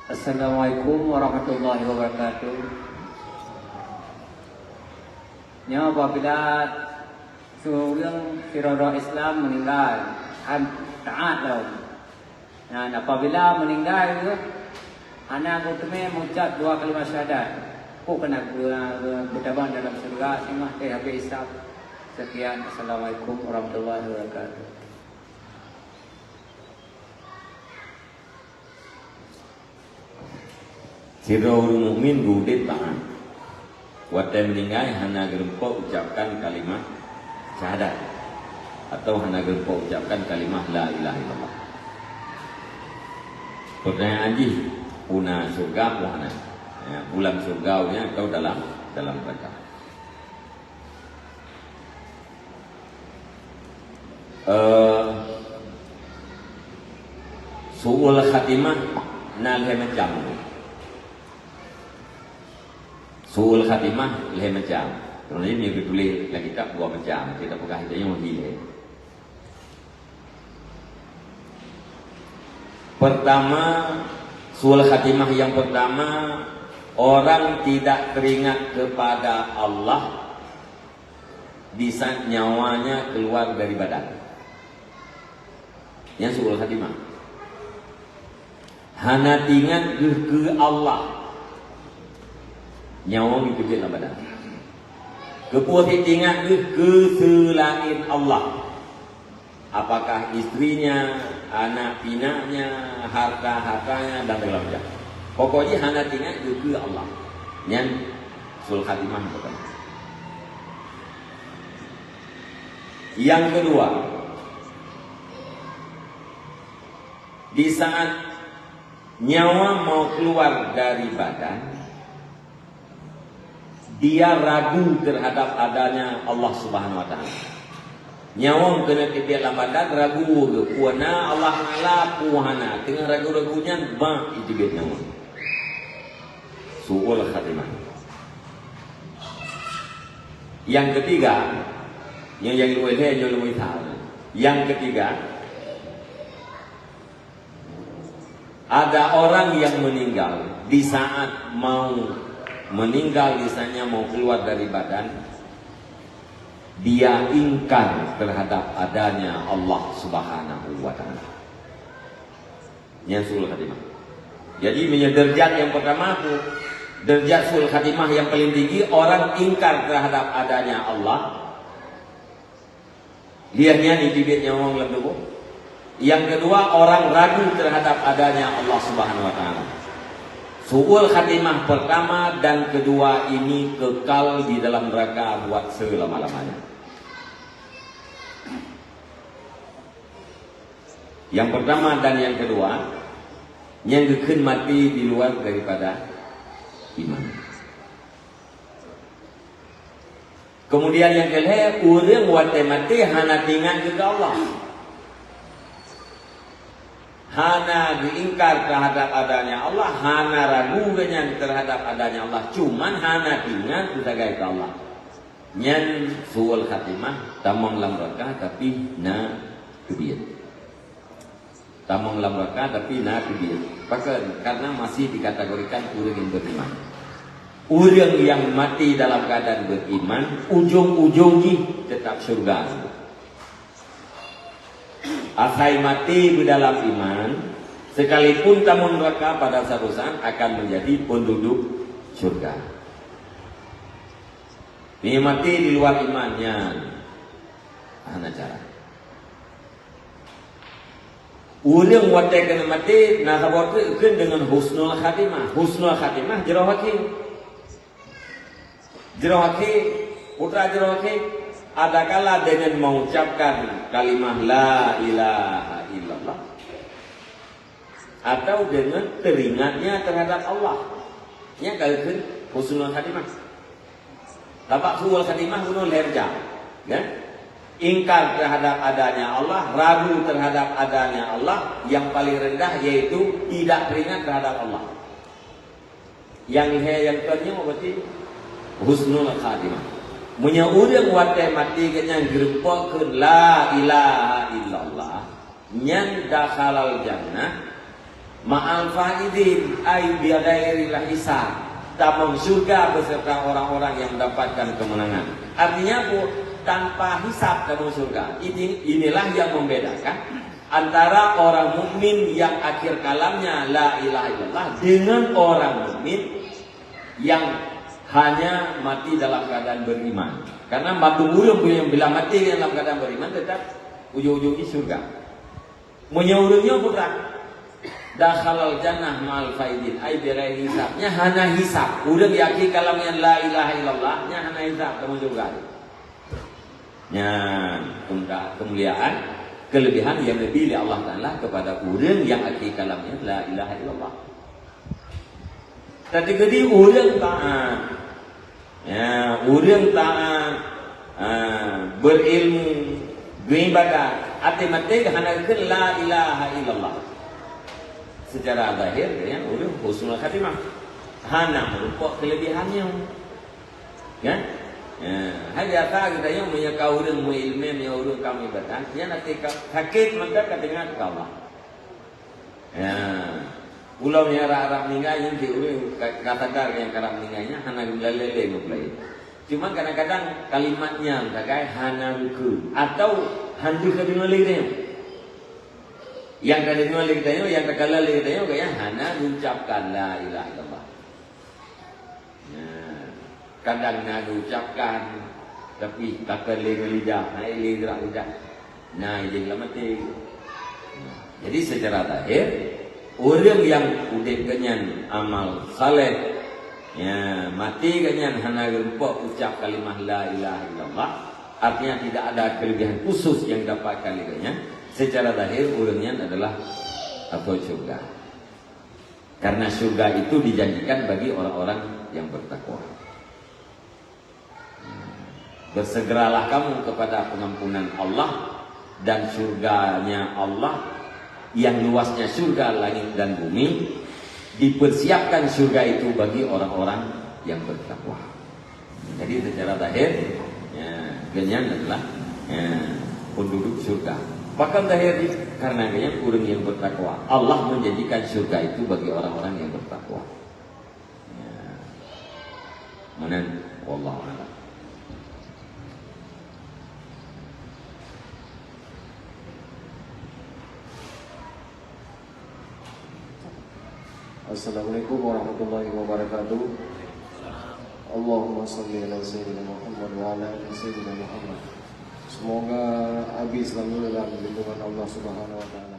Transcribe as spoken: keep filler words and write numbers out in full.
Assalamualaikum warahmatullahi wabarakatuh. Nyoe apabila seureueng sidroe Islam meuninggai, han taát lom. Dan apabila meuninggai geuh, hana geuteumé meucab dua kalimat syahadat, peue keunan geu-, geu-, geutabang dalam syeuruga singoh teuh habéh hisab. Sekian, assalamualaikum warahmatullahi wabarakatuh. Sidroe ureuëng mukmin geuudeb taát. Watée meuninggai hana geureumpok ucapkan kalimat syahadat, atau hana geureumpok ucapkan kalimat la ilaha illallah. Pertanyaan jih, peue na syeuruga peue hana? Ya, peue lam syeuruga ureuëng nyan atau dalam, dalam neraka? Eh, su'ul khatimah na lhée macam. Su'ul khatimah lhée macam. Sebenarnya, meunyoe geutuléh lam kitab dua macam, kita peugah itu yang lebih lhée. Pertama, su'ul khatimah yang pertama, orang tidak teringat kepada Allah di saat nyawanya keluar dari badan. Nyan su'ul khatimah. Hana teuingat geuh keu Allah. Nyawa geuteubiet lam badan. Keupeue teuingat geuh keu seulaén Allah? Apakah istrinya, anak pinaknya, harta-hartanya, dan segala macam. Pokok jih hana teuingat geuh keu Allah. Nyan su'ul khatimah bukan. Yang kedua, di saat nyawa mau keluar dari badan, dia ragu terhadap adanya Allah Subhanahu wa Taala. Nyawa keuneuk teubiet lam badan, ragu geuh, peue na Allah Taala, peue hana. Teungoh ragu-ragu nyan, bah, jiteubiet nyawa. Su'ul khatimah. Yang ketiga, yang, yang luwih lhée, yang luwih that. Yang ketiga, ada orang yang meninggal, di saat mau meninggal, di saatnya mau keluar dari badan, dia ingkar terhadap adanya Allah Subhanahu wa Taala. Nyan su'ul khatimah. Jadi, meunyoe derajat yang pertama tu, derajat su'ul khatimah yang paling tinggi, orang ingkar terhadap adanya Allah. Lheueh nyan jiteubiet nyawa lam tuboh. Yang kedua, orang ragu terhadap adanya Allah Subhanahu wa Taala. Su'ul khatimah pertama dan kedua ini kekal di dalam neraka buat selama-lamanya. Yang pertama dan yang kedua, nyang geukheun maté di luar daripada iman. Kemudian nyang keulhée, ureuëng watée maté hana teuingat keu Allah. Hana geuingkar terhadap adanya Allah, hana ragu geuhnyan terhadap adanya Allah, cuman hana teuingat keu sagai keu Allah. Nyan su'ul khatimah, tamong lam neraka tapi na teubiet. Tamong lam neraka tapi na teubiet. Pakon? Karena masih dikategorikan ureuëng nyang beriman. Ureuëng nyang mati dalam keadaan beriman, ujong-ujong jih tetap syurga. Asai maté beudalam iman, sekalipun tamong neraka, pada satu saat akan menjadi penduduk syurga. Ni maté di luar iman nyan hana cara. Ureuëng watée keuneuk maté na saboh teuk kheun deungon husnul khatimah. Husnul khatimah jroh akhé. Jroh akhé, peue teuma jroh akhé, adakala deungon mengucapkan kalimah la ilaha illallah atau deungon teuingatnya terhadap Allah. Nyan ka geukheun husnul khatimah. Sabab su'ul khatimah bunoe lhée macam, kan? Ingkar terhadap adanya Allah, ragu terhadap adanya Allah, yang paling rendah yaitu tidak teringat terhadap Allah. Nyang lhée nyang keunyoe berarti husnul khatimah. Meunyoe ureuëng watée maté geuhnyan geureumpok kheun la ilaha illallah, nyan dakhalal jannah, Ma'al faizin, ai bighairil hisab. Tamong syurga beserta orang-orang yang mendapatkan kemenangan. Artinya apa? Tanpa hisab tamong syurga. Ini, inilah yang membedakan antara orang mukmin yang akhir kalamnya la ilaha illallah dengan orang mukmin yang hanya mati dalam keadaan beriman. Karena mandum ureuëng bila mati dalam keadaan beriman, tetap ujung-ujungnya syurga. Meunyoe ureuëng nyoe putra, dakhalal jannah ma'al faizin, ai bighairi hisab. Nyan hana hisab. Ureuëng yakin kalam nyan la ilaha illallah, nyan hana hisab, tamong syurga. Nyan, kemuliaan, kelebihan yang diberi oleh Allah Taala kepada ureuëng yang yakin kalam nyan la ilaha illallah. Tadi gedi ureuëng taat. Ya, ureuëng taat, ha, berilmu, beribadat, até maté hana geukheun la ilaha illallah. Secara zahir, ya, ureuëng husnul khatimah. Hana meurumpok kelebihan nyoe. Ya? Ya, hai biasa kita nyoe meunyoe ka ureuëng meuilmu, meunyoe ureuëng ka meuibadat, nyan até ka sakét mantap ka teuingat keu Allah. Ya. Ulôn nyang rab-rab ninggai nyan di ureuëng ka, ka sadar nyang ka rab ninggai nyan hana geumeulale lé ngon peulaén. Cuma kadang-kadang kalimat nyan sagai hana geukheun atau han deuh ka deungoe lé geutanyoe. Nyang ka deungoe lé geutanyoe, nyang ka kalon lé geutanyoe, gaya hana geucabkan la ilaha illallah. Nah, kadang na geucabkan, tapi takon lé ngon lidah, hai lé gerak lidah. Nah, idéh lam até. Nah, jadi secara zahir, ureuëng nyang udeb geuh nyan amal saleh, ya, maté geuh nyan hana geurumpok ucap kalimah la ilaha illallah, artinya tidak ada kelebihan khusus yang dapatkan lé geuh nyan. Secara zahir, ureuëng nyan adalah ahli syurga. Karena syurga itu dijanjikan bagi orang-orang yang bertakwa. Bersegeralah kamu kepada pengampunan Allah dan syurganya Allah yang luasnya syurga, langit dan bumi, dipersiapkan syurga itu bagi orang-orang yang bertakwa. Jadi secara zahir, ya, geuh nyan adalah, ya, penduduk syurga. Pakon zahir jih? Karena geuh nyan ureuëng yang bertakwa. Allah menjanjikan syurga itu bagi orang-orang yang bertakwa. Ya. Meunan, wallahu a'lam. Assalamualaikum warahmatullahi wabarakatuh. Allahumma salli ala Sayyidina Muhammad wa ala ali Sayyidina Muhammad. Semoga Abi selalu dalam lindungan Allah Subhanahu wa Taala.